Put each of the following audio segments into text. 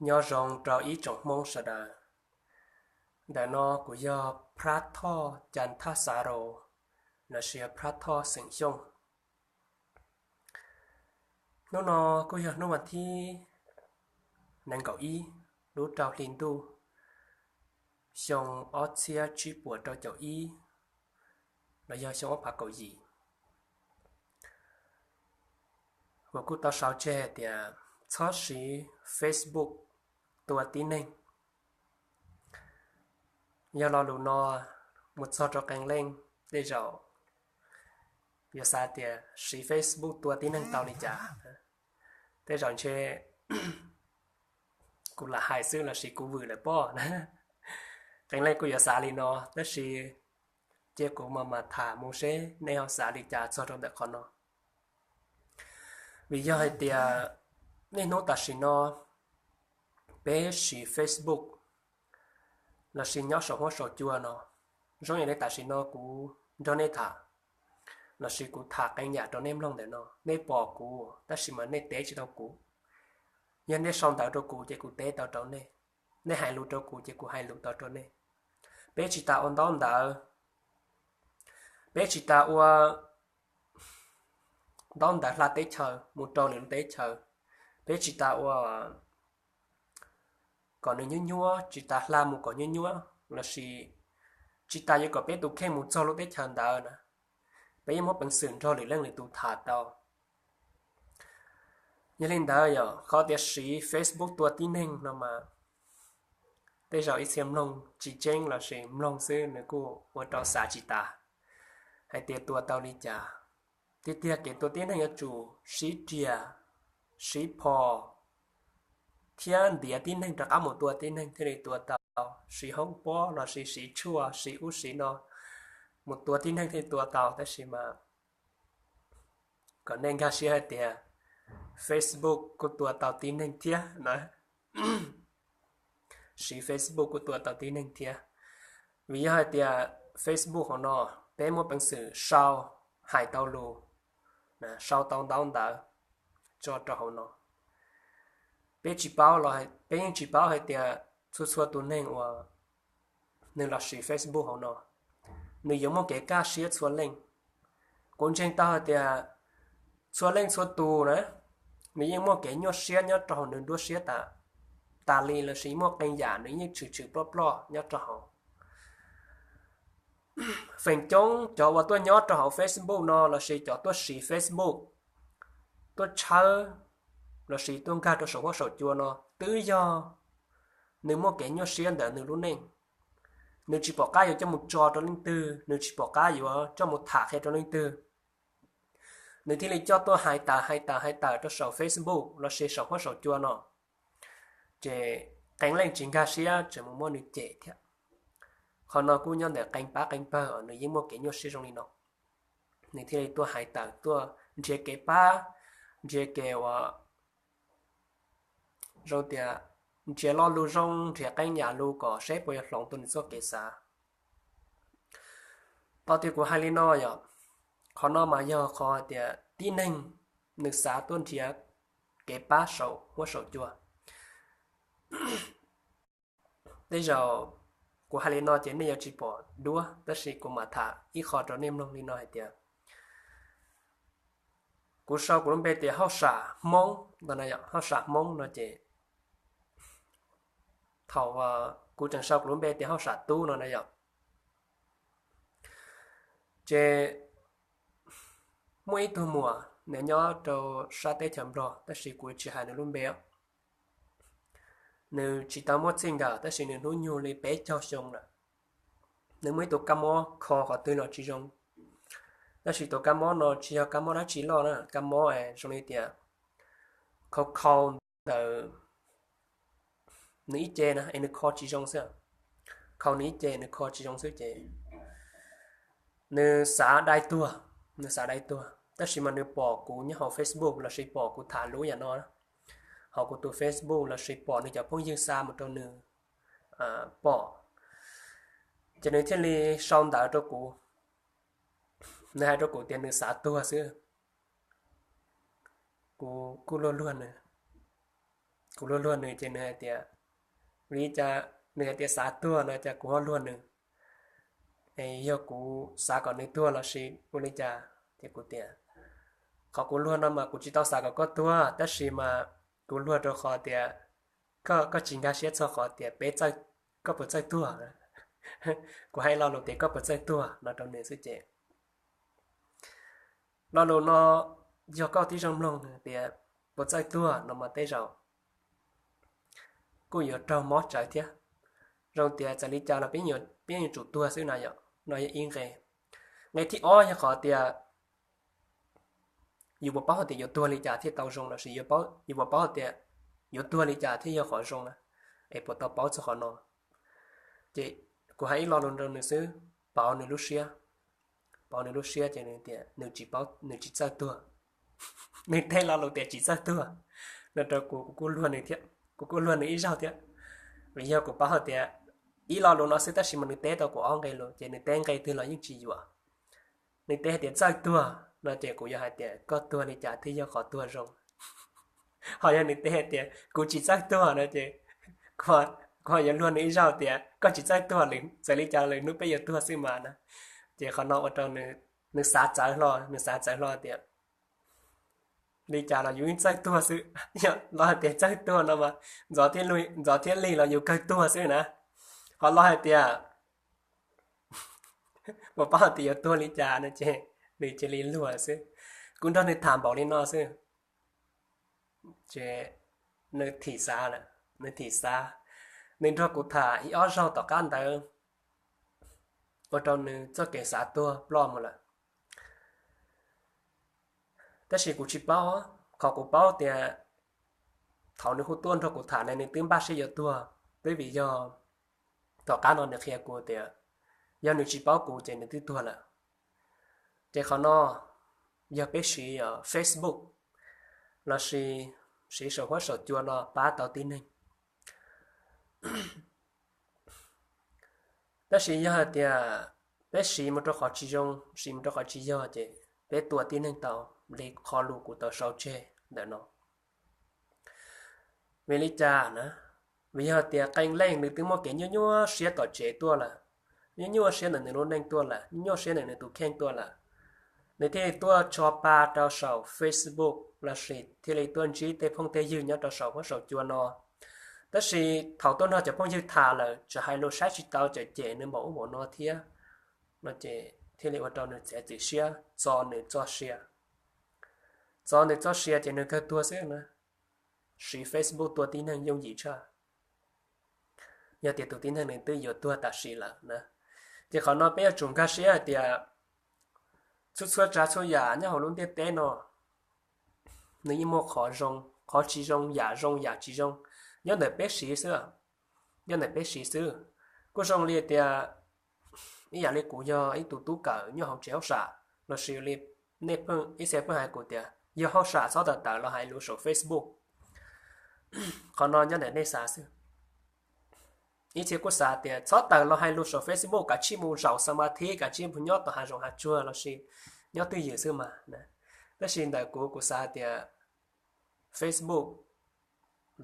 Nyob zoo rau ib tsoom Hmoob sawv daws. Ntawm no kuv yog Phrab Thoj Cas Thaj Xav Raus, lossis Phrab Thoj xeem Xyooj. Hnub no kuj yog hnub vas thib nees nkaum ib lub rau hli ntuj, xyoo ob txhiab tsib puas rau caum ib, los yog xyoo ob phav kaum yim. Kuv kuj tau sau tseg hais tias txhob siv Facebook tua tib neeg. Yog lo lus no mus txog rau qee leej, tej zaum yuav xav tias siv Facebook tua tib neeg tau li cas. Tej zaum ntshe kuv lam hais xwb lossis kuv vwm lawm pob. Qee leej kuj yuav xav li no, tab sis cia kuv mam mam tham mus seb nej ho xav li cas txog rau ntawm qhov no. Vim yog hais tias niaj hnub tam sim no peb siv Facebook lossis nyob saum huab saum cua no, zoo yam li tam sim no kuv nrog nej tham, lossis kuv tham qee yam rau nej mloog ntawm no, nej pom kuv tab sis mas nej teb tsis tau kuv. Yog nej sau ntawv rau kuv ces kuv teb tau rau nej, nej hais lus rau kuv ces kuv hais lus tau rau nej. Peb tsis tas ua ntaub ntawv, peb tsis tas ua ntaub ntawv hla teb chaws mus rau lwm lub teb chaws, peb tsis tas ua kom nws nyuab nyuab, tsis tas hla mus kom nyuab nyuab lossis tsis tas yuav kom peb tus kheej mus txog lub teb chaws ntawd na, peb yeej muaj peev xwm nrog lwm leej lwm tus tham tau. Yog li ntawd yog qhov tias siv Facebook tua tib neeg no mas tej zaum ib txhia mloog tsis tseeb lossis mloog xwb nws kuj ua rau xav tsis tas hais tias tua tau li cas. Tiag tiag kev tua tib neeg yuav tsum siv riam, siv phom, thiab ntiav tib neeg rov qab mus tua tib neeg thiaj li tua tau. Siv hoob pob lossis siv tshuaj, siv ub siv no mus tua tib neeg thiaj li tua tau, tab sis mas kom nej nkag siab hais tias Facebook kuj tua tau tib neeg thiab na. Siv Facebook kuj tua tau tib neeg thiab. Vim yog hais tias Facebook hauv no peb muaj peev xwm sau, hais tau lus, sau tau ntaub ntawv tso rau hauv no. Peb tsis paub, peb yeej tsis paub hais tias txhua txhua tus neeg uas nws los siv Facebook hauv no, nws yuav muaj kev kaj siab txhua leej. Kuv ntseeg tau hais tias txhua leej txhua tus na, nws yeej muaj kev nyuaj siab nyob rau hauv nws nruab siab tas, tas li lossis muaj qee yam nws yeej tshwm tshwm ploj ploj nyob rau hauv. Feem coob cov uas tuaj nyob rau hauv Facebook no lossis cov tuaj siv Facebook, tuaj tshawb lossis tuaj nkag rau saum huab saum cua no twb yog nws muaj kev nyuaj siab ntawm nws lub neej. Nws tsis pom qab yuav coj mus tso rau leej twg, nws tsis pom qab yuav coj mus tham qhia rau leej twg, nws thiaj li coj tuaj hais tawm hais tawm hais tawm rau saum Facebook lossis saum huab saum cua no, ces qee leej tsis nkag siab tseem mus muab nws cem thiab. Qhov no kuj nyob ntawm qee pab qee pawg uas nws yeej muaj kev nyuaj siab zoo li no, nws thiaj li tuaj hais tawm tuaj nrhiav kev pab, nrhiav kev uas zoo tias nrhiav lo lus zoo, nrhiav qee yam lus kom seb puas yuav hloov tau nws txoj kev xav. Tau tias kuv hais li no yog, qhov no mas yog qhov tias tib neeg nws xav tuaj nrhiav kev pab saum huab saum cua. Tej zaum kuv hais li no ces nej yuav tsis pom duab, tab sis kuv mam tham ib qho rau nej mloog li no hais tias, kuv sau kuv lub npe tias Hauj Sam Hmoob no na yom, Hauj Sam Hmoob no ces thaum kuv tseem sau kuv lub npe tias Hauj Sam Tub no na yom, ces muaj ib tug muam nws nyob rau sab teb chaws Nplog tab sis kuv tsis hais nws lub npe. Nws tsis tau muaj txij nkawm tab sis nws hnub nyoog li peb caug xyoo lawm. Nws muaj ib tug kab mob kho qhov twg los tsis zoo, tab sis tus kab mob no tsis yog kab mob dab tsi loj na, kab mob zoo li tias khau khau ntawm nws ib ce na es nws kho tsis zoo xwb. Khau nws ib ce nws kho tsis zoo xwb ces nws xav dai tuag, nws xav dai tuag tab sis mas nws pom kuv nyob hauv Facebook lossis pom kuv tham lub yam no hauv kuv tus Facebook lossis pom nws cov phooj ywg xa mus rau nws pom, ces nws thiaj li sau ntawv rau kuv. Nws hais rau kuv tias nws xav tuag xwb. Kuv kuj luag luag nws, kuv luag luag nws ces nws hais tias, vim li cas nws hais tias xav tuag no ces kuv ho luag nws, es yog kuv xav kom nws tuag los sis ua li cas? Ces kuv tias, qhov kuv luag no mas kuv tsis tau xav kom koj tuag, tab sis mas kuv luag rau qhov tias koj tsis nkag siab txog qhov tias peb, koj puas txawj tuag. Kuv hais lo lus tias koj puas txawj tuag no rau nws xwb ces lo lus no yog koj tib zoo mloog tias puas txawj tuag no mas tej zaum kuj yuav raug mob tsawv thiab. Zoo tias txawm li cas los peb yuav tsum tuag xwb na yom. No yog ib nqe. Nqe thib ob yog qhov tias yus puas paub hais tias yuav tuag li cas thiaj tau zoo lossis yus puas paub hais tias yuav tuag li cas thiaj yog qhov zoo na, es puas tau paub txog qhov no? Ces kuv hais ib lo lus rau nws xwb, pauv nws lub siab. Pauv nws lub siab ces nws tias nws tsis txawj tuag. Nws teb lo lus tias tsis txawj tuag no rau kuv, kuv kuj luag nws thiab, kuv kuj luag nws ib zaug thiab. Vim yog kuv paub hais tias ib lo lus no xwb tab sis mas nws teb tau kuv ob nqe lus ces nws teb nqe twg los yeej tsis yuam. Nws teb hais tias txawj tuag no ces kuv yuav hais tias koj tuag li cas thiaj yog qhov tuag zoo. Ho yog nws teb hais tias kuv tsis txawj tuag no ces kuv ho yuav luag nws ib zaug tias koj tsis txawj tuag, txawm li cas lwm hnub peb yuav tuag xwb mas na. Ces qhov no ua rau nws xav txawv hlo, nws xav txawv hlo tias li cas los yus yeej txawj tuag xwb. Yog los hais tias txawj tuag no mas ntxov thiab lig los yus kawg tuag xwb na. Ho los hais tias puas paub hais tias yuav tuag li cas no ces nws cia li luag xwb. Kuv nrog nws tham npaum li no xwb ces nws thim xav lawm, nws thim xav. Nws nrog kuv tham ib ob zaug tom qab ntawd ua rau nws txoj kev xav tuag ploj mus lawm. Tab sis kuv tsis paub, qhov kuv paub tias thaum nws hu tuaj nrog kuv tham ne nws twb npaj siab yuav tuag, twb vim yog tom qab no nws qhia kuv tias yog nws tsis paub kuv ces nws twb tuag lawm. Ces qhov no yog peb siv Facebook lossis siv saum huab saum cua no pab tau tib neeg. Tab sis yog hais tias peb siv mus rau qhov tsis zoo, siv mus rau qhov tsis yog ces peb tua tib neeg tau li qhov lus kuv tau sau tseg ntawm no. Vim li cas na? Vim yog tias qee leej nws twb muaj kev nyuaj nyuaj siab tom tsev tuaj lawm, nyuaj nyuaj siab ntawm nws lub neej tuaj lawm, nyuaj nyuaj siab ntawm nws tus kheej tuaj lawm, nws thiaj li tuaj tso pa rau saum Facebook lossis thiaj li tuaj ntsib tej phooj tej ywg nyob rau saum huab saum cua no. Tab sis thaum tuaj nrog cov phooj ywg tham lawm txawm hais lus saib tsis taus, txawm cem nws npaum ub npaum no thiab no ces thiaj li ua rau nws txiav txim siab txo nws txoj sia. Txo nws txoj sia ces nws kawg tuag xwb na. Siv Facebook tua tib neeg yooj yim tshaj. Yog tias tus tib neeg nws twb yuav tuag tam sim lawm na, ces qhov no peb yuav tsum nkag siab hais tias txhua txhua tsav txhua yam nyob hauv lub ntiaj teb no nws yeej muaj qhov zoo, qhov tsis zoo, yam zoo yam tsis zoo, nyob ntawm peb siv xwb. Nyob ntawm peb siv xwb. Kuj zoo li tias ib yam li kuv yog ib tug tub kawm nyob hauv tsev hauj sam lossis li nej pheej ib txhia pheej hais kuv tias yog hauj sam txhob tawm tawm los hais lus saum Facebook. Qhov no nyob ntawm nej xav xwb. Ib txhia kuj xav tias txhob tawm los hais lus saum Facebook, kav tsij mus zaum xa ma thib, kav tsij mus nyob tom hav zoov hav tsuag lossis nyob twj ywm xwb mas. Tab sis ntawm kuv, kuv xav tias Facebook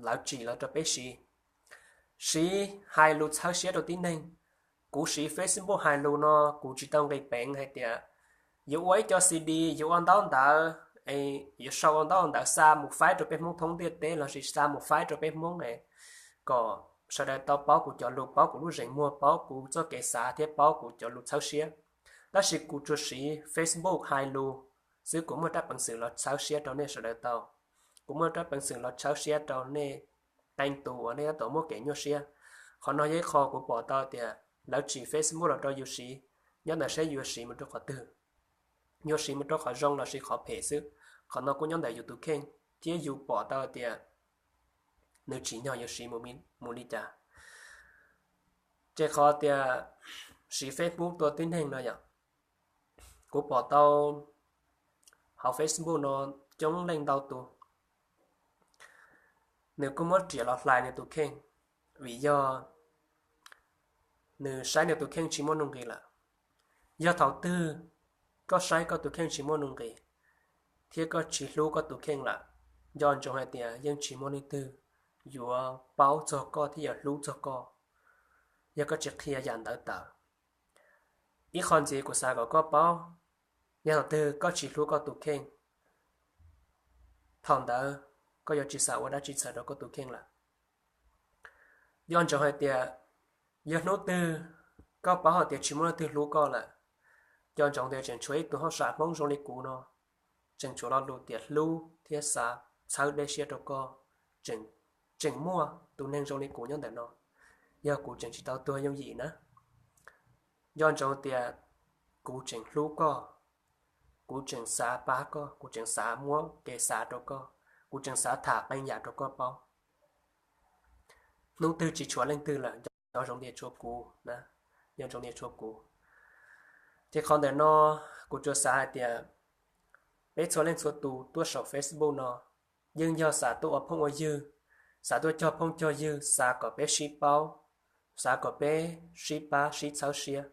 lawv tsim los rau peb siv, siv hais lus txhawb siab rau tib neeg. Kuv siv Facebook hais lus no kuv tsis tau nqis peev hais tias yuav ua ib co C D, yuav ua ntaub ntawv, yuav sau ua ntaub ntawv xa mus faib rau peb Hmoob thoob ntiaj teb lossis xa mus faib rau peb Hmoob kom sawv daws tau paub kuv cov lus, paub kuv lub zeem muag, paub kuv txoj kev xav thiab paub kuv cov lus txhawb siab. Tab sis kuv tsuas siv Facebook hais lus xwb, kuv muaj rab peev xwm los txhawb siab rau nej sawv daws tau. Kuv muaj rab peev xwm los txhawb siab rau nej qee tus uas nej tab tom muaj kev nyuaj siab. Qhov no yog ib qho kuv pom tau tias lawv tsim Facebook los rau yus siv, nyob ntawm seb yus yuav siv mus rau qhov twg, yuav siv mus rau qhov zoo lossis qhov phem xwb. Qhov no kuj nyob ntawm yus tus kheej thiab yus pom tau tias nws tsim nyog yuav siv mus li cas. Ces qhov tias siv Facebook tua tib neeg no yom, kuv pom tau hauv Facebook no coob leej ntau tus nws kuj muab riam los hlais nws tus kheej, vim yog nws saib nws tus kheej tsis muaj nuj nqis lawm. Yog thaum twg koj saib koj tus kheej tsis muaj nuj nqis thiab koj tsis hlub koj tus kheej lawm, nco ntsoov hais tias yeej tsis muaj leej twg yuav paub txog koj thiab yuav hlub txog koj yog koj tsis qhia yam ntawd tawm. Ib qho ntxiv kuv xav kom koj paub, yog thaum twg koj tsis hlub koj tus kheej, thaum ntawd koj yuav tsis xav ua dab tsi txhawm rau koj tus kheej lawm. Nco ntsoov hais tias yog hnub twg koj paub hais tias tsis muaj leej twg hlub koj lawm, nco ntsoov tias tseem tshuav ib tug hauj sam Hmoob zoo li kuv no, tseem tshuav lo lus tias hlub thiab xav txhawb deb siab rau koj, tseem muaj tus neeg zoo li kuv nyob ntawm no, yog kuv tseem tsis tau tuag yooj yim na. Nco ntsoov tias kuv tseem hlub koj, kuv tseem xav pab koj, kuv tseem xav muab kev xav rau koj, kuv tseem xav tham qee yam rau koj paub. Hnub twg tsis tshuav leej twg lawm, nco ntsoov tias tshuav kuv, nco ntsoov tias tshuav kuv. Ces qhov ntawm no kuv tsuas xav hais tias peb txhua leej txhua tus tuaj saum Facebook no yeej yog xav tuaj ua phooj ua ywg, xav tuaj cog phooj cog ywg, xav kom peb sib paub, xav kom peb sib pab sib txhawb siab.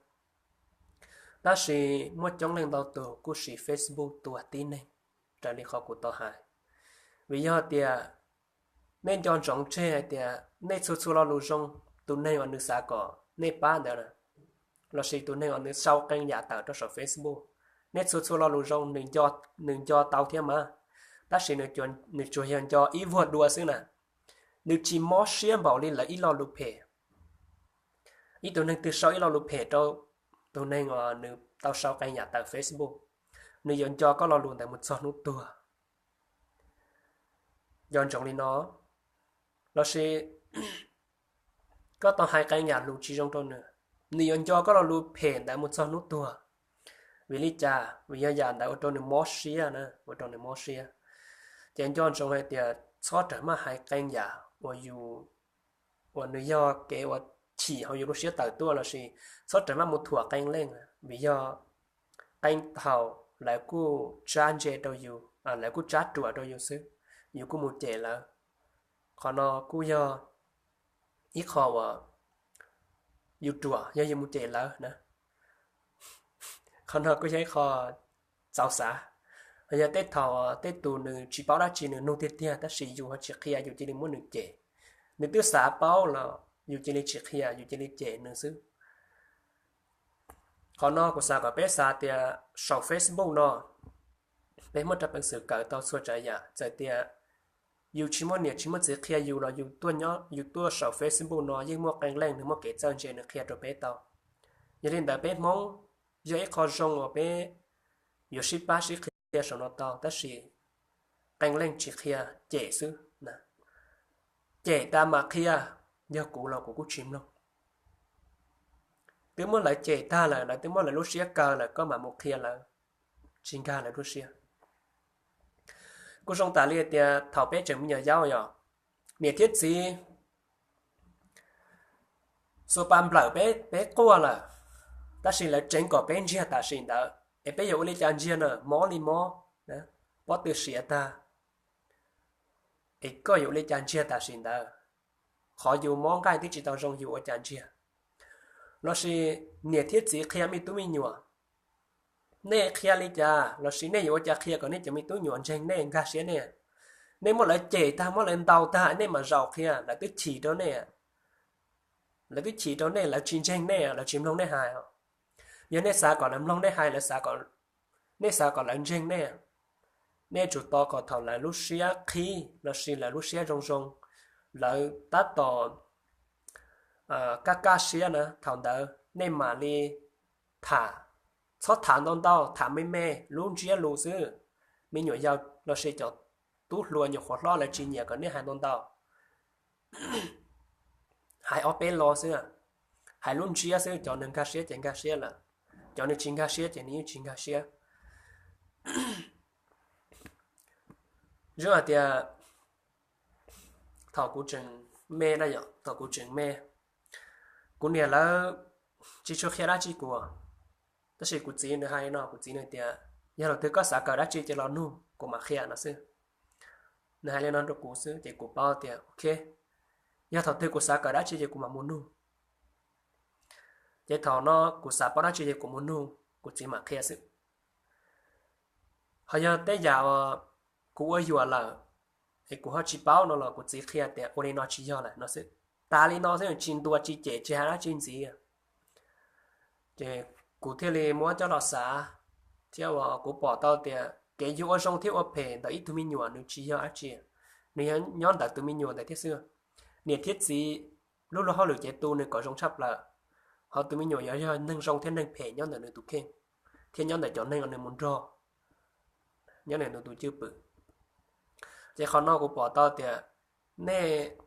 Tab sis muaj coob leej ntau tus kuj siv Facebook tua tib neeg raws li qhov kuv tau hais. Vim yog tias nej nco ntsoov tseg hais tias nej txhua txhua lo lus zoo, tus neeg uas nws xav kom nej pab ntawd, lossis tus neeg uas nws sau qee yam tawm rau saum Facebook, nej txhua txhua lo lus zoo nws nco tau thiab mas, tab sis nws tsuas yog nco ib vuag dua xwb na. Nws tsis mob siab npaum li lawv ib lo lus phem. Ib tug neeg twg sau ib lo lus phem rau tus neeg uas nws tau sau qee yam tawm Facebook, nws yuav nco koj lo lus ntawd mus txog hnub tuag. Nco ntsoov li no, lossis koj tau hais qee yam lus tsis zoo rau nws, nws yuav nco koj lo lus phem ntawd mus txog hnub tuag. Vim li cas? Vim yog yam ntawd ua rau nws mob siab na, ua rau nws mob siab. Ces nco ntsoov hais tias txhob rawm maj hais qee yam uas yus, uas nws yog kev ua chim hauv yus lub siab tawm tuaj lossis txhob rawm maj mus thuam qee leej, vim yog qee thaum lawv kuj tsab ntse rau yus, lawv kuj tsab ruam rau yus xwb, yus kuj mus cem lawv. Qhov no kuj yog ib qho uas yus ruam yog yus mus cem lawv na. Qhov no kuj yog ib qho txaus xav. Yog tej thaum tej tus nws tsis paub dab tsi nws nug tiag tiag tab sis yus ho tsis qhia yus cia li muab nws cem. Nws twb xav paub los yus cia li tsis qhia, yus cia li cem nws xwb. Qhov no kuv xav kom peb xav tias saum Facebook no peb muaj rau peev xwm kawm tau txhua tsav yam. Txawm tias yus tsis muaj niam tsis muaj txiv qhia yus los yus tuaj saum Facebook no yeej muaj qee leej nws muaj kev txawj ntse nws qhia rau peb tau. Yog li ntawd peb Hmoob yog ib qho zoo uas peb yuav sib pab sib qhia saum no tau, tab sis qee leej tsis qhia, cem xwb. Cem tas mam qhia, yog kuv los kuv kuj tsis mloog. Twb muab lawv cem tag lawm, lawv twb muab lawv lub siab kaw lawm koj mam mus qhia lawv, tsis nkag lawv lub siab. Kuj zoo tas li tias thaum peb tseem me nyuam yaus yog niam thiab txiv xuas pas nplawm peb, peb quaj lawm, tab sis lawv tseev kom peb ntsiag tam sim ntawd es peb yuav ua li cas ntsiag na, mob li mob, pob tw siav tag, es koj yuav ua li cas ntsiag tam sim ntawd? Qhov yus mob nqaij twb tsis tau zoo yus ua cas ntsiag? Lossis niam thiab txiv qhia me tub me nyuam, nej qhia li cas lossis nej yuav ua cas qhia kom nej cov me tub nyuam ntseeg nej nkag siab nej? Nej muab lawv cem tag muab lawv ntaus tag nej mam zaum qhia, lawv twb chim rau nej. Lawv twb chim rau nej, lawv tsis ntseeg nej, lawv tsis mloog nej hais. Yog nej xav kom lawv mloog nej hais, lawv, nej xav kom lawv ntseeg nej, nej tsum tos kom thaum lawv lub siab qhib lossis lawv lub siab zoo zoo, lawv tab tom kaj kaj siab na, thaum ntawd nej mam li tham. Txhob tham ntau ntau, tham me me lub ntsiab lus xwb. Me nyuam yaus lossis cov tub hluas nyuam qhuav hlob lawv tsis nyiam kom nej hais ntau ntau. Hais ob peb lo xwb, hais lub ntsiab xwb, cov nws nkag siab ces nkag siab lawm, cov nws tsis nkag siab ces nws yeej tsis nkag siab. Zoo hais tias thaum kuv tseem me na yom, thaum kuv tseem me, kuv niam lawv tsis tshua qhia dab tsi kuv, tab sis kuv txiv nws hais no, kuv txiv nws tias yog thaum twg koj xav kawm dab tsi ces los nug kuv mam qhia no xwb. Nws hais li no rau kuv xwb ces kuv paub tias ok, yog thaum twg kuv xav kawm dab tsi ces kuv mam mus nug. Ces thaum no kuv xav paub dab tsi ces kuv mus nug kuv txiv mam qhia xwb. Ho yog tej yam uas kuv ua yuam lawm, es kuv ho tsis paub no los kuv txiv qhia tias ua li no tsis yog lawm no xwb. Tas li no xwb, tsis ntuas tsis cem tsis hais dab tsi ntxiv. Ces kuv thiaj li muab coj los xav, thiab uas kuv pom tau tias kev yuav ua zoo thiab ua phem ntawm ib tug me nyuam nws tsis yog dab tsi, nws yog nyob ntawm tus me nyuam ntawd thiab xwb. Niam thiab txiv lub luag hauj lwm ces tu nws kom zoo tshaj plaws, ho tus me nyuam yuav yog neeg zoo thiab neeg phem nyob ntawm nws tus kheej, thiab nyob ntawm cov neeg uas nws mus nrog, nyob ntawm nws tus cwj pwm. Ces qhov no kuv pom tau tias nej,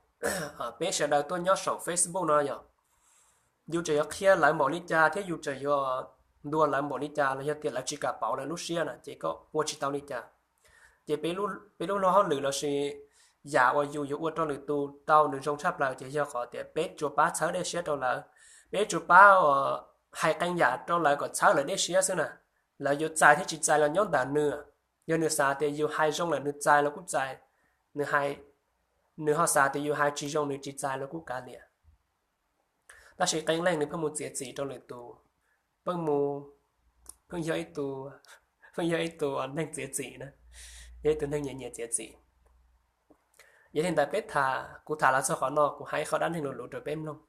peb sawv daws tuaj nyob saum Facebook no yog yus tseem yuav qhia lawv npaum li cas thiab yus tseem yuav ntuas lawv npaum li cas los yog tias lawv tsis kam pauv lawv lub siab na ces koj ua tsis tau li cas. Ces peb lub luag hauj lwm lossis yam uas yus yuav ua rau lwm tus tau nws zoo tshaj plaws ces yog qhov tias peb tsuas pab txhawb dej siab rau lawv, peb tsuas pab hais qee yam rau lawv kom txhawb lawv dej siab xwb na. Lawv yuav txais thiab tsis txais los nyob ntawm nws. Yog nws xav tias yus hais zoo lawm nws txais los kuj txais, nws hais, nws ho xav tias yus hais tsis zoo nws tsis txais los kuj kav liam. Tab sis qee leej nws pheej mus txiav txim rau lwm tus, pheej mus, pheej yog ib tug, pheej yog ib tug neeg txiav txim na, yog ib tug neeg nyiam nyiam txiav txim. Yog li ntawd peb tham, kuv tham los txog qhov no kuv hais ib qho dab neeg luv luv rau peb mloog.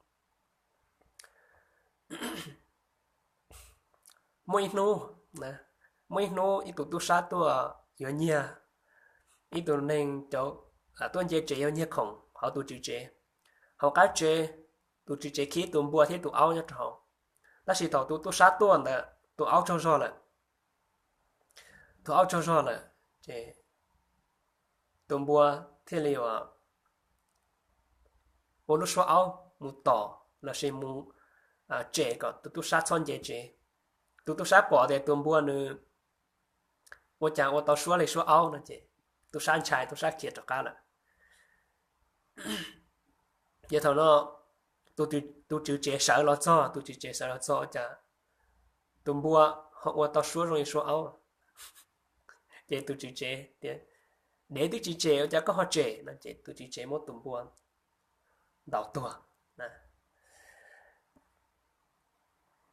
Muaj ib hnub, muaj ib hnub ib tug tub sab tuaj yuav nyiag ib tug neeg, tuaj nce tsev yuav nyiag khoom hauv tus tswv tsev. Hauv qab tsev, tus tswv tsev khib tus npua thiab tus aub nyob rau hauv. Tab sis thaum tus tub sab tuaj ntawd tus aub tsaug zog lawm. Tus aub tsaug zog lawm, ces tus npua thiaj li ua lub suab aub mus tom lossis mus tsem kom tus tub sab txhob nce tsev. Tus tub sab pom tias tus npua nws ua cas ua tau suab li suab aub no ces tub sab ntshai, tub sab khiav rov qab lawm. Ces thaum no tus tswv tsev sawv los txog, tus tswv tsev sawv los txog ua cas tus npua ho ua tau suab zoo li suab aub. Ces tus tswv tsev tias, dev twb tsis tsem ua cas koj ho tsem no ces tus tswv tsev muab tus npua ntaus tuag.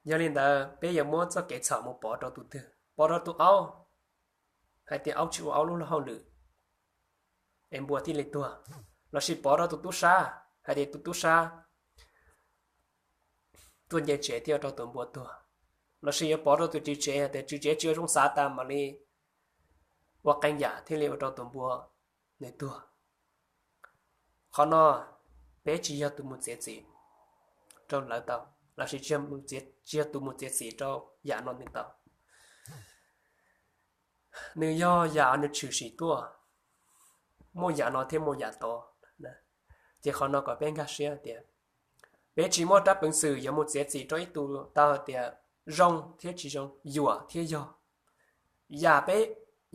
Yog li ntawd peb yuav muab txoj kev txhaum mus pov rau tus twg? Pov rau tus aub hais tias aub tsis ua aub lub luag hauj lwm es npua thiaj li tuag, lossis pov rau tus tub sab hais tias tus tub sab tuaj nce tsev thiaj ua rau tus npua tuag, lossis yuav pov rau tus tswv tsev hais tias tswv tsev tsis ua zoo xav tas mam li ua qee yam thiaj li ua rau tus npua nws tuag. Qhov no peb tsis yog tus mus txiav txim rau lawv tau, lossis tsis yog tus mus txiav txim rau yam no nws tau. Nws yog yam nws tshwm sim tuaj, muaj yam no thiab muaj yam tod. Ces qhov no kom peb nkag siab tias peb tsis muaj rab peev xwm yuav mus txiav txim rau ib tug tau hais tias zoo thiab tsis zoo, yuam thiab yog.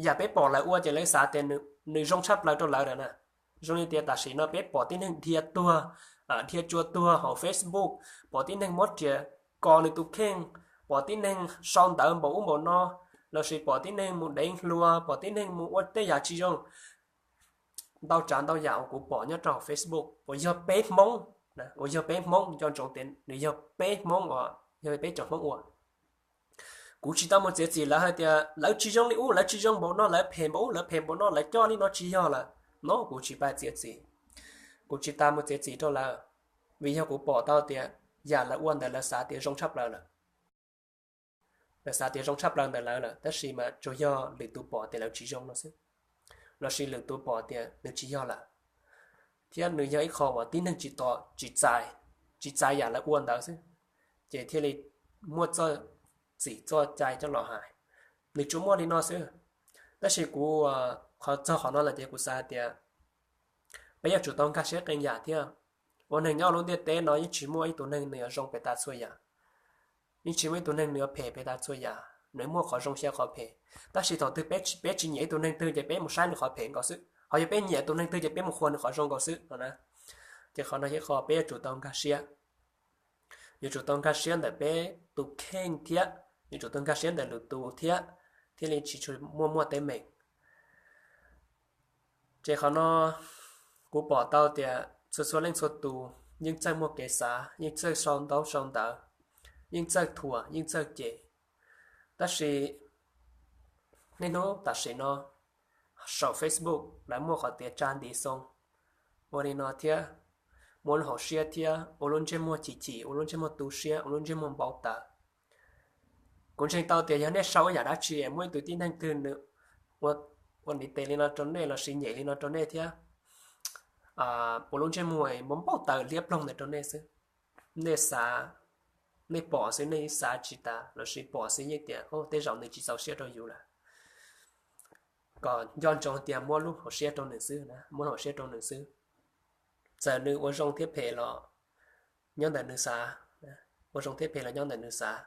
Yam peb pom lawv ua ces lawv xav tias nws zoo tshaj plaws rau lawv lawm na. Zoo li tias tam sim no peb pom tib neeg dhia tuag, dhia tsua tuag hauv Facebook, pom tib neeg muab riam kos nws tus kheej, pom tib neeg sau ntawv npaum ub npaum no, lossis pom tib neeg mus deev hluas, pom tib neeg mus ua tej yam tsis zoo. Ntau tsav ntau yam uas kuv pom nyob rau hauv Facebook uas yog peb Hmoob, uas yog peb Hmoob, nco ntsoov tias nws yog peb Hmoob uas yog peb cov Hmoob ua. Kuv tsis tau mus txiav txim lawv hais tias lawv tsis zoo li ub, lawv tsis zoo npaum no, lawv phem npaum ub, lawv phem npaum no, lawv coj li no tsis yog lawm no, kuv tsis pab txiav txim. Kuv tsis tas mus txiav txim rau lawv, vim yog kuv pom tau tias yam lawv ua ntawd lawv xav tias zoo tshaj plaws lawm. Lawv xav tias zoo tshaj plaws ntawm lawv lawm, tab sis mas tsuas yog lwm tus pom tias lawv tsis zoo no xwb, lossis lwm tus pom tias nws tsis yog lawm, thiab nws yog ib qho uas tib neeg tsis to, tsis txais, tsis txais yam lawv ua ntawd xwb, ces thiaj li muaj txoj txim txoj cai coj los hais. Nws tsuas muaj li no xwb. Tab sis kuv, qhov txog qhov no lawm ces kuv xav tias peb yuav tsum tau nkag siab qee yam thiab. Ua neeg nyob lub ntiaj teb no yeej tsis muaj ib tug neeg nws yuav zoo pes tas txhua yam, yeej tsis muaj ib tug neeg nws yuav phem pes tas txhua yam, nws muaj qhov zoo xyaw qhov phem. Tab sis thaum twg peb tsis nyiam ib tug neeg twg ces peb mus saib nws qhov phem nkaus xwb, ho yog peb nyiam tus neeg twg ces peb mus qhuas nws qhov zoo nkaus xwb no na. Ces qhov no yog qhov peb yuav tsum tau nkag siab. Yuav tsum tau nkag siab ntawm peb tus kheej thiab yuav tsum tau nkag siab ntawm lwm tus thiab, thiaj li tsis tshua muaj muaj teeb meem. Ces qhov no kuv pom tau tias txhua txhua leej txhua tus yeej txawj muaj kev xav, yeej txawj sau ntaub sau ntawv, yeej txawj thuam, yeej txawj cem. Tab sis niaj hnub tam sim no saum Facebook lawv muaj qhov tias tsa ntiv xoo, ua li no thiab, muab lub hauv siab thiab ua lub ntsej muag chim chim, ua lub ntsej muag tu siab, ua lub ntsej muag npau taws. Kuv ntseeg tau tias yog nej sau ib yam dab tsi muaj ib tug tib neeg twg nws ua niv tes li no rau nej lossis nyem li no rau nej thiab ua lub ntsej muag npau npau taws liab ploog ntawd rau nej xwb, nej xav, nej pom xwb nej xav tsis tas lossis pom xwb yeej tias tej zaum nws tsis txaus siab rau yus lawm, kom nco ntsoov tias muab lub hauv siab rau nws xwb, muab lub hauv siab rau nws xwb. Txawm nws ua zoo thiab phem los nyob ntawm nws xav, ua zoo thiab phem los nyob ntawm nws xav.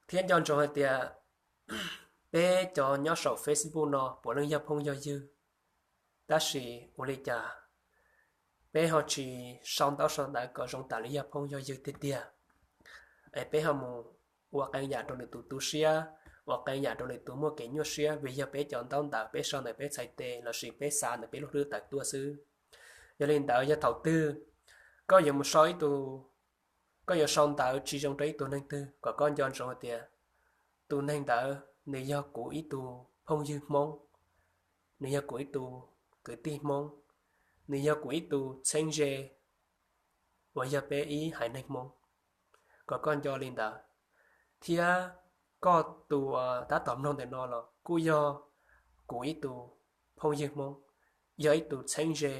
Thiab nco ntsoov hais tias peb cov nyob saum Facebook no puav leej yog phooj yog ywg, tab sis ua li cas peb ho tsis sau ntaub sau ntawv kom zoo tam li yog phooj yog ywg tiag tiag, es peb ho mus ua qee yam rau lwm tus tu siab, ua qee yam rau lwm tus muaj kev nyuaj siab vim yog peb cov ntaub ntawv peb sau ntawm peb txhais tes lossis peb xav ntawm peb lub hlwb tawm tuaj xwb. Yog li ntawd yog thaum twg koj yuav mus sau ib tug, koj yuav sau ntawv tsis zoo rau ib tug neeg twg kom koj nco ntsoov hais tias tus neeg ntawd nws yog kuv ib tug phooj ywg Hmoob, nws yog kuv ib tug kwv tij Hmoob, nws yog kuv ib tug txheeb ze uas yog peb ib haiv neeg Hmoob, kom koj nco li ntawd. Thiab koj tus uas tab tom mloog ntawm no los kuj yog kuv ib tug phooj ywg Hmoob, yog ib tug txheeb ze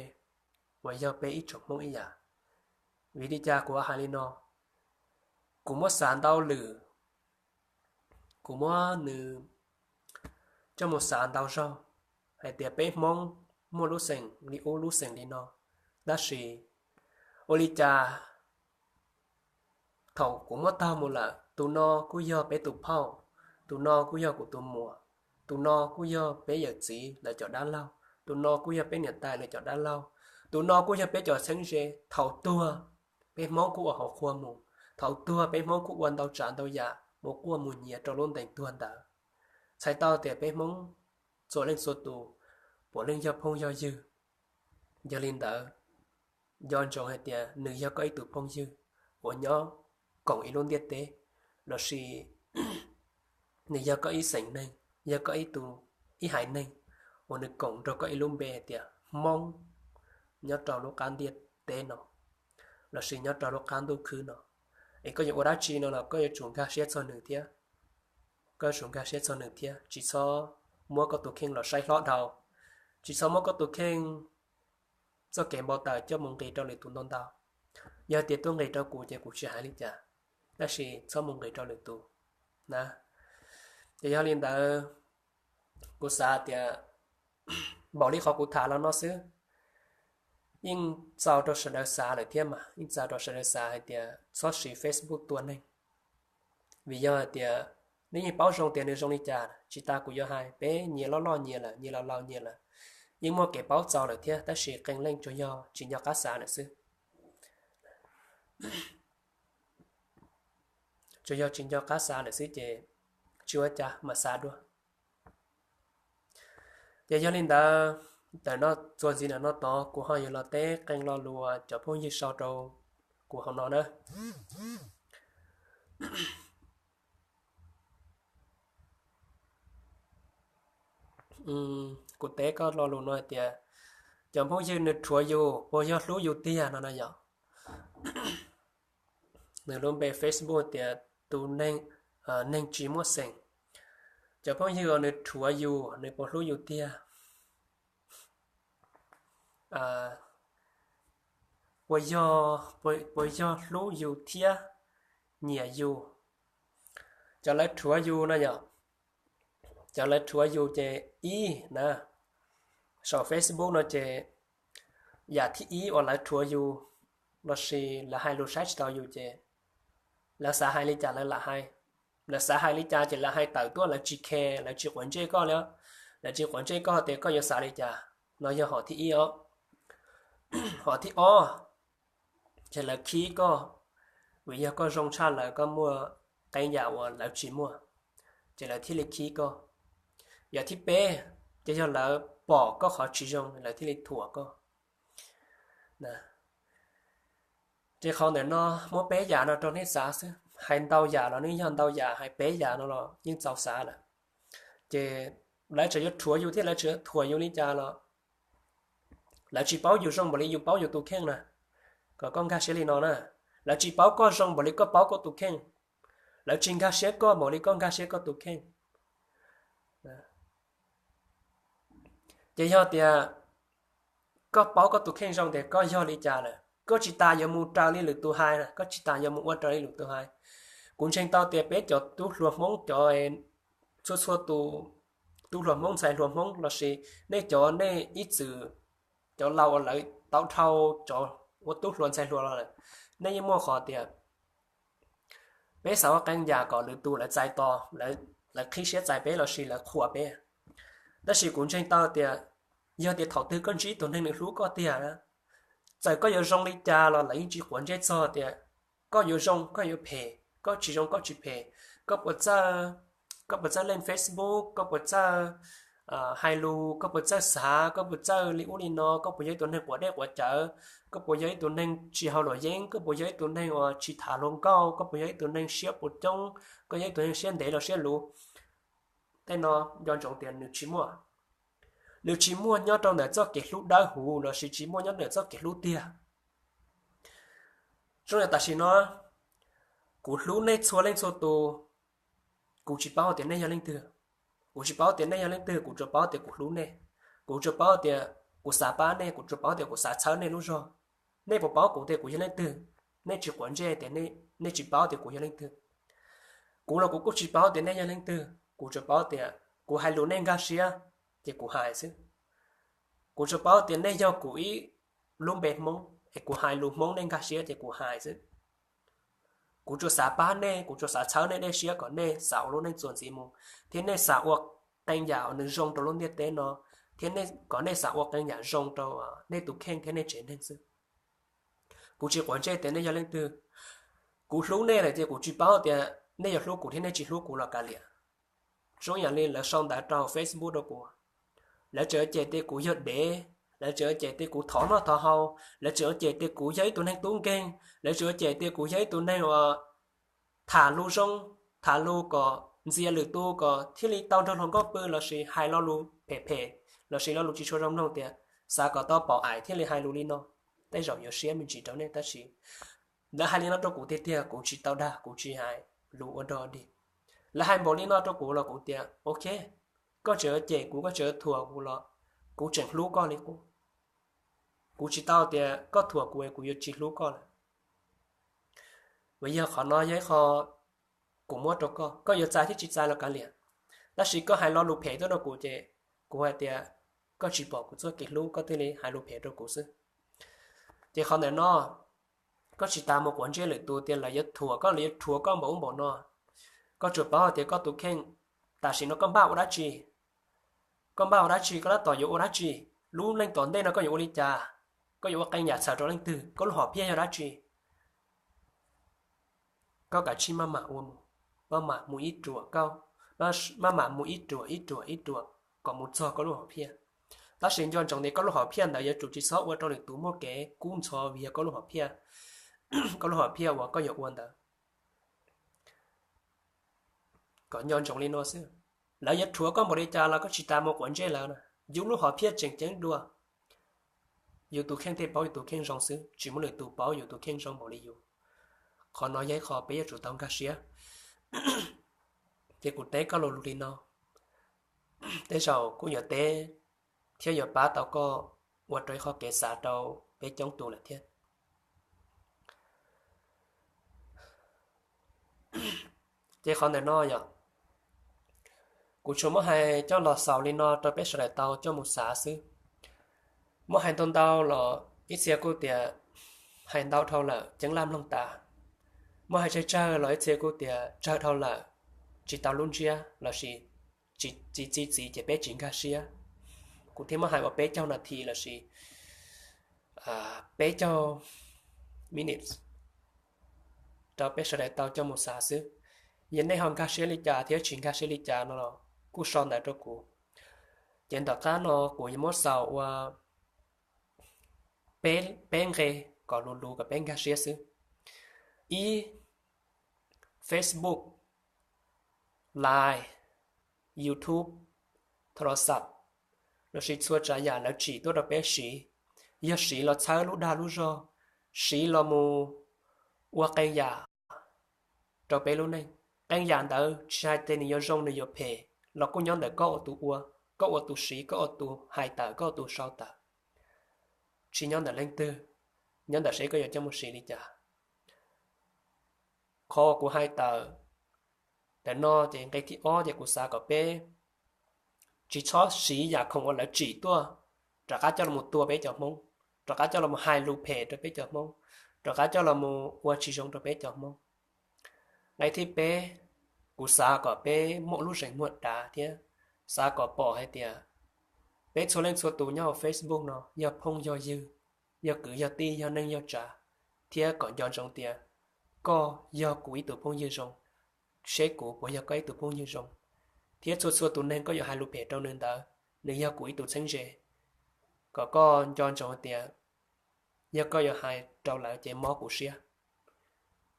uas yog peb ib tsoom Hmoob ib yam. Vim li cas kuv hais li no? Kuv muab xav ntau lwm, kuv muab nws coj mus xav ntau zaug hais tias peb Hmoob muaj lub xeem li ub lub xeem li no, tab sis ua li cas thaum kuv muab taug mus lawm, tus no kuj yog peb tus phauj, tus no kuj yog kuv tus muam, tus no kuj yog peb yawm txiv lawv cov dab laug, tus no kuj yog peb niam tais lawv cov dab laug, tus no kuj yog peb cov txheeb ze. Thaum tuag peb Hmoob kuj ua hauv qhua mus, thaum tuag peb Hmoob kuj ua ntau tsav ntau yam mus quaj mus nyiav rau lub ntees tuag ntawd. Txhais tau tias peb Hmoob txhua leej txhua tus puav leej yog phooj yog ywg. Yog li ntawd, nco ntsoov hais tias nws yog koj ib tug phooj ywg uas nyob koom ib lub ntiaj teb, lossis nws yog koj ib xeem neeg, yog koj ib tug, ib haiv neeg uas nws koom nrog koj ib lub npe hais tias Hmoob nyob rau lub qab ntiaj teb no, lossis nyob rau lub qab ntuj khwb no. Es koj yuav ua dab tsi no los koj yuav tsum nkag siab txog nws thiab, koj yuav tsum nkag siab txog nws thiab, tsis txhob muab koj tus kheej los saib hlob dhau, tsis txhob muab koj tus kheej txoj kev npau taws coj mus nqis rau lwm tus ntau ntau. Yog tias tuaj nqis rau kuv ces kuv tsis hais li cas, tab sis txhob mus nqis rau lwm tus na. Ces yog li ntawd, kuv xav tias npaum li qhov kuv tham los no xwb, yeej txaus rau sawv daws xav lawm thiab mas, yeej txaus rau sawv daws xav hais tias txhob siv Facebook tua neeg. Vim yog hais tias nej yeej paub zoo tias nws zoo li cas, tsis tas kuv yuav hais, peb nyias loj loj nyias lawm, nyias laus laus nyias lawm, yeej muaj kev paub txaus lawm thiab, tab sis qee leej tsuas yog tsis nco qab xav lawm xwb. Tsuas yog tsis nco qab xav lawm xwb ces tsis ua cas mas xav dua. Ces yog li ntawd, ntawm no txuas ntxiv ntawm no tod kuv ho yuav los teb qee lo lus uas cov phooj ywg sau rau kuv hauv no na. Kuv teb koj lo lus no hais tias, cov phooj ywg nws rhuav yus puas yog hlub yus tiag no na yom? Nws lub npe Facebook tias tus neeg, neeg tsis muaj xeem. Cov phooj ywg uas nws rhuav yus nws puas hlub yus tiag? Puas yog, puas yog hlub yus thiab nyiam yus? Cov lawv rhuav yus no yom, cov lawv rhuav yus ces ib na, saum Facebook no ces yam thib ib uas lawv rhuav yus lossis lawv hais lus saib tsis taus yus ces lawv xav hais li cas lawv lam hais. Lawv xav hais li cas ces lawv hais tawm tuaj, lawv tsis khe, lawv tsis quav ntsej koj li. Lawv tsis quav ntsej koj tias koj yuav xav li cas. No yog hom thib ib os. Hom thib ob ces lawv khib koj, vim yog koj zoo tshaj lawv, koj muaj qee yam uas lawv tsis muaj, ces lawv thiaj li khib koj. Yam thib peb ces yog lawv pom koj qhov tsis zoo lawv thiaj li thuam koj. Ces qhov ntawm no muab peb yam no rau nej xav xwb, hais ntau yam los nws yog ntau yam, hais peb yam no los yeej txaus xav lawm. Ces lawv tseem yuav rhuav yus thiab lawv tseem yuav thuam yus li cas los lawv tsis paub yus zoo npaum li yus paub yus tus kheej na. Kom koj nkag siab li no na, lawv tsis paub koj zoo npaum li koj paub koj tus kheej, lawv tsis nkag siab koj npaum li koj nkag siab koj tus kheej. Ces yog tias koj paub koj tus kheej zoo tias koj yog li cas lawm, koj tsis tas yuav mus raws li lwm tus hais, koj tsis tas yuav mus ua raws li lwm tus hais. Kuv ntseeg tau tias peb cov tub hluas Hmoob cov txhua txhua tus, tub hluas Hmoob ntxhais hluas Hmoob lossis nej cov nej ib txwm, cov laus uas lawv tau dhau cov ua tub hluas ntxhais hluas los lawm, nej yeej muaj qhov tias peb xav ua qee yam kom lwm tus lawv txais tos, lawv qhib siab txais peb lossis lawv qhuas peb. Tab sis kuv ntseeg tau tias yog tias thaum twg koj ntsib tus neeg nws hlub koj tiag, txawm koj yuav zoo li cas los lawv yeej tsis quav ntsej txog tias koj yuav zoo koj yuav phem, koj tsis zoo koj tsis phem, koj puas txawj, koj puas txawj len Facebook, koj puas txawj hais lus, koj puas txawj xav, koj puas txawj li ub li no, koj puas yog ib tug neeg quav dej quav cawv, koj puas yog ib tug neeg tsis haus luam yeeb, koj puas yog ib tug neeg uas tsis tham hluas nkauj, koj puas yog ib tug neeg siab puas coob, koj yog ib tug neeg siab ntev los siab luv. Tej no nco ntsoov tias nws tsis muaj, nws tsis muaj nyob rau ntawm txoj kev hlub dawb huv lossis tsis muaj nyob ntawm txoj kev hlub tiag. Zoo yam tam sim no kuv hlub nej txhua leej txhua tus, kuv tsis paub tias nej yog leej twg. Kuv tsis paub tias nej yog leej twg, kuv tsuas paub tias kuv hlub nej. Kuv tsuas paub tias kuv xav pab nej, kuv tsuas paub tias kuv xav txhawb nej lub zog. Nej puas paub kuv tias kuv yog leej twg? Nej tsis quav ntsej tias nej tsis paub tias kuv yog leej twg. Kuv los kuv kuj tsis paub tias nej yog leej twg, kuv tsuas paub tias kuv hais lus nej nkag siab ces kuv hais xwb. Kuv tsuas paub tias nej yog kuv ib lub npe Hmoob es kuv hais lus Hmoob nej nkag siab ces kuv hais xwb. Kuv tsuas xav pab nej, kuv tsuas xav txhawb nej dej siab kom nej xav ua lub neej txuas ntxiv mus, thiab nej xav ua qee yam uas nws zoo rau lub ntiaj teb no, thiab kom nej xav ua qee yam zoo rau nej tus kheej thiab nej tsev neeg xwb. Kuv tsis quav ntsej tias nej yog leej twg. Kuv hlub nej lawm ces kuv tsis paub tias nej yuav hlub kuv thiab nej tsis hlub kuv los kav liam. Zoo yam li lawv sau ntawv rau Facebook rau kuv, lawv tseem cem tias kuv yog dev, lawv tseem cem tias kuv thov noj thov haus, lawv tseem cem tias kuv yog ib tug neeg tub nkeeg, lawv tseem cem tias kuv yog ib tug neeg uas tham lus zoo, tham lus kom ntxias lwm tus kom thiaj li tau nrog hluas nkauj pw lossis hais lo lus phem phem lossis lo lus tsis tshua zoo mloog tias xav kom tau pom aim thiaj li hais lus li no. Tej zaum yuav siab me ntsis rau nej tab sis lawv hais li no rau kuv tiag tiag, kuv tsis tau dag, kuv tsis hais lus ua dog dig. Lawv hais npaum li no rau kuv los kuv tias ok, koj tseem cem kuv, koj tseem thuam kuv los kuv tseem hlub koj li qub. Kuv tsis tau tias koj thuam kuv es kuv yuav tsis hlub koj lawm. Mas yog qhov no yog ib qho kuv muab rau koj, koj yuav txais thiab tsis txais los kav liam. Tab sis koj hais lo lus phem tuaj rau kuv ces kuv hais tias koj tsis pom kuv txoj kev hlub koj thiaj li hais lus phem rau kuv xwb. Ces qhov ntawm no koj tsis tas mus quav ntsej lwm tus tias lawv yuav thuam koj, lawv yuav rhuav koj npaum ub npaum no. Koj tsuas paub hais tias koj tus kheej tam sim no koj npaj ua dab tsi, koj npaj ua dab tsi, koj tab tom yuav ua dab tsi, lub neej tom ntej no koj yuav ua li cas, koj yuav ua qee yam txhawm rau leej twg, koj lub hom phiaj yog dab tsi. Koj kav tsij maj mam ua mus, maj mam mus ib ruam, maj mam mus ib ruam ib ruam ib ruam kom mus txog koj lub hom phiaj. Tab sis nco ntsoov tias koj lub hom phiaj ntawd yuav tsum tsis txhob ua rau lwm tus muaj kev kub ntxhov vim yog koj lub hom phiaj, koj lub hom phiaj uas koj yuav ua ntawd. Kom nco ntsoov li no xwb. Lawv yuav rhuav koj npaum li cas los koj tsis tas mus quav ntsej lawv na. Yus lub hom phiaj tseem ceeb dua, yus tus kheej thiaj paub yus tus kheej zoo xwb, tsis muaj lwm tus paub yus tus kheej zoo npaum li yus. Qhov no yog ib qho peb yuav tsum tau nkag siab. Ces kuv teb koj lo lus li no, tej zaum kuj yuav teb thiab yuav pab tau koj ua rau ib qho kev xav rau peb coob tus lawm thiab. Ces qhov ntawm no yog kuv tsuas muab hais coj los xaus li no rau peb sawv daws tau coj mus xav xwb. Muab hais ntau ntau los ib txhia kuj tias hais ntau dhau lawm ceeb laj mloog tas. Muab hais tsawg tsawg los ib txhia kuj tias tsawg dhau lawm, tsis tau lub ntsiab lossis tsis txi txiv ces peb tsis nkag siab. Kuv thiaj muab hais ua peb caug nas this lossis peb caug minutes rau peb sawv daws tau coj mus xav xwb. Yog nej ho nkag siab li cas thiab tsis nkag siab li cas no los kuj sau ntawv rau kuv. Ces tom qab no kuv yuav muab xaus ua peb nqe kom luv luv kom peb nkag siab xwb. Ib, Facebook, Line, YouTube, tho los xas, los sis txhua tsav yam lawv tsim tuaj rau peb siv, yog siv los txhawb lub dag lub zog, siv los mus ua qee yam rau peb lub neej. Qee yam ntawd tsis hais tias nws yuav zoo nws yuav phem los kuj nyob ntawm koj ua tus ua, koj ua tus siv, koj ua tus hais tawm, koj ua tus sau tawm, tsis nyob ntawm leej twg, nyob ntawm seb koj yuav coj mus siv li cas. Qhov uas kuv hais tawm ntawm no ces nqe thib ob ces kuv xav kom peb tsis txhob siv yam khoom uas lawv tsim tuaj rov qab coj los tua peb cov Hmoob, rov qab coj los hais lus phem rau peb cov Hmoob, rov qab coj los ua tsis zoo rau peb cov Hmoob. Nqe thib peb, kuv xav kom peb muaj lub zeem muag dav thiab xav kom pom hais tias peb txhua leej txhua tus nyob hauv Facebook no yog phooj yog ywg, yog kwv yog tij, yog neej yog tsav, thiab kom nco ntsoov tias koj yog kuv ib tug phooj ywg zoo, seb kuv puas yog koj ib tug phooj ywg zoo, thiab txhua txhua tus neeg koj yuav hais lus phem rau nws ntawd, nws yog kuv ib tug txheeb ze. Kom koj nco ntsoov tias yog koj yuav hais rau lawv ces mob kuv siab.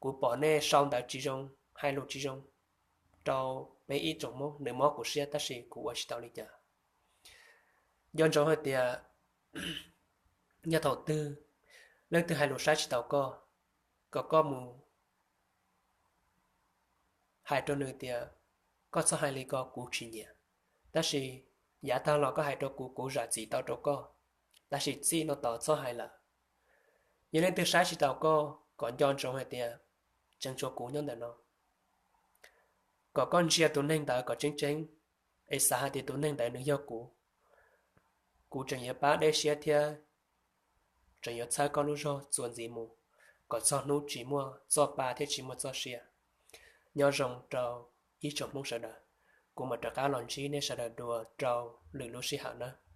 Kuv pom nej sau ntawv tsis zoo, hais lus tsis zoo rau peb ib tsoom Hmoob, nws mob kuv siab tab sis kuv ua tsis tau li cas. Nco ntsoov hais tias yog thaum twg leej twg hais lus saib tsis taus koj, kom koj mus hais rau nws tias koj txhob hais li ko, kuv tsis nyiam. Tab sis yav tag los koj hais rau kuv, kuv zam txim tau rau koj, tab sis txij no tos txhob hais lawm. Yog leej twg saib tsis taus koj, kom nco ntsoov hais tias tseem tshuav kuv nyob ntawm no. Kom koj ntsia tus neeg ntawd kom tseeb tseeb, es xav hais tias tus neeg ntawd nws yog kuv, kuv tseem yuav pab deb siab thiab tseem yuav txhawb koj lub zog txuas ntxiv mus, kom txog hnub tsis muaj txoj pa thiab tsis muaj txoj sia. Nyob zoo rau ib tsoom Hmoob sawv daws, kuv mam rov qab los ntsib nej sawv daws dua rau lwm lub sij hawm nawb.